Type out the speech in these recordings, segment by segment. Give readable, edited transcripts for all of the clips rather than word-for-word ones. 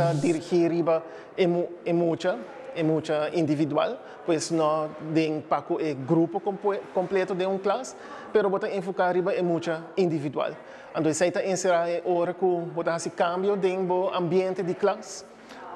ta dirigí riba e mucha, e mucha individual, pues no den pa ku e grupo kompleto den un klas, pero bo ta enfoká riba e mucha individual. Anto esei ta enserá e ora ku bo ta hasi kambio den bo ambiente di klas,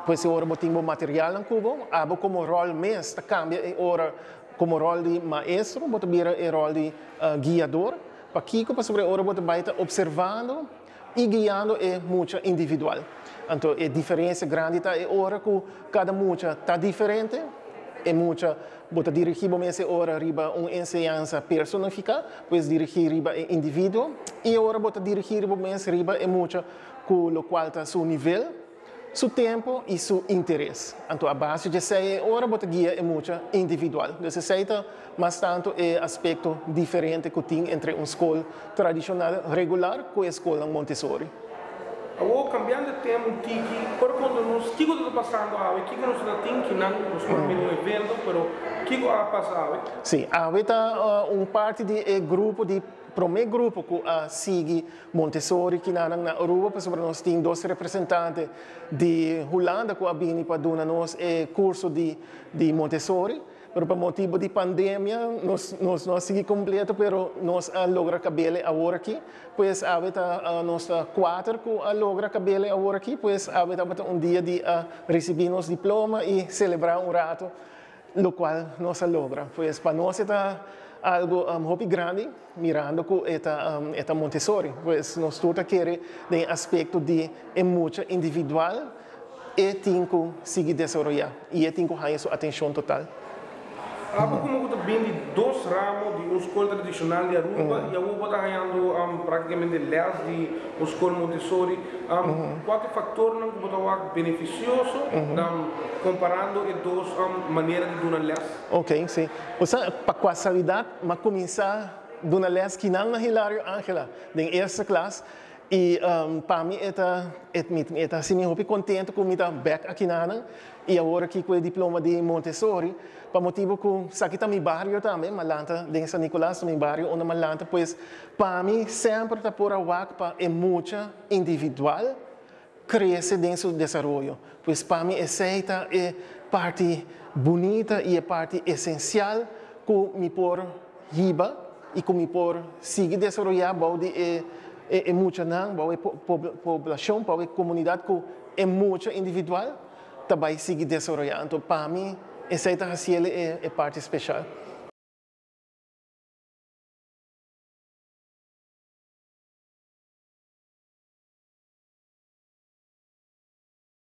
pues e ora bo tin bo materialnan ku bo, abo komo ròl mes ta kambia e ora komo ròl di maestro, bo ta bira e ròl di guiador. Pakiko? Pasobra e ora bo ta bai ta opservando i guiando e mucha individual. Anto e diferensia grandi ta e ora ku kada mucha ta diferente, e mucha bo ta dirigí bo mes e ora riba un enseñansa personifiká, pues dirigí riba e individuo, i e ora bo ta dirigí bo mes riba e mucha ku lokual ta su nivel, su tempo i su interes. Anto a base di esei e ora bo ta guia e mucha individual. Dus esei ta mas tanto e aspekto diferente ku tin entre un skol tradishonal regular ku e skolnan Montessori. Awor, kambiando e tema un tiki, por konta nos kiko ta pasando awe, kiko nos ta tin kinan, nos por mira un evento, pero kiko a pasa awe? Sí, awe ta un parti di e grupo di promé grupo ku a sigui Montessori kinanan na Aruba pasobra nos tin dos representante di Hulanda ku a bini pa duna nos e kurso di di Montessori, pero pa motibu di pandemia nos nos no a sigui kompleto pero nos a logra kabele awor aki, pues awe ta nos ta kuater ku a logra kabele awor aki, pues awe tabata un dia di a risibí nos diploma i selebrá un rato lokual nos a logra. Pues pa nos e ta algu hopi grandi. Mirando cu e ta e ta Montessori, pues nos tur ta kere den e aspecto di e mucha individual e tin cu sigui desaroya y e tin cu haya su atencion total. Abo como cu ta bin di dos ramo di un scol tradicional di Aruba y awor bo ta hayando practicamente les di un scol Montessori, cua ta e factornan cu bo ta wak beneficioso comparando e dos manera di duna les? Ok, si. Bo sa, pa casualidad m'a cuminsa duna les kinan na Hilario Angela den eerste klas y pa mi e ta e ta haci mi hopi contento cu mi ta bek akinanan y awor aki cu e diploma di Montessori pa motibo cu esaki ta mi bario tambe, m'a lanta den San Nicolas, ta mi bario unda m'a lanta, pues pa mi semper ta por a wak pa e mucha individual crece den su desaroyo. Pues pa mi esey ta e parti bunita y e parti esencial cu mi por hiba y cu mi por sigui desaroya bou di e e muchanan, bou e poblacion, bou e comunidad cu e mucha individual ta bay sigui desaroya. Anto pa mi esey ta haciele e parti special.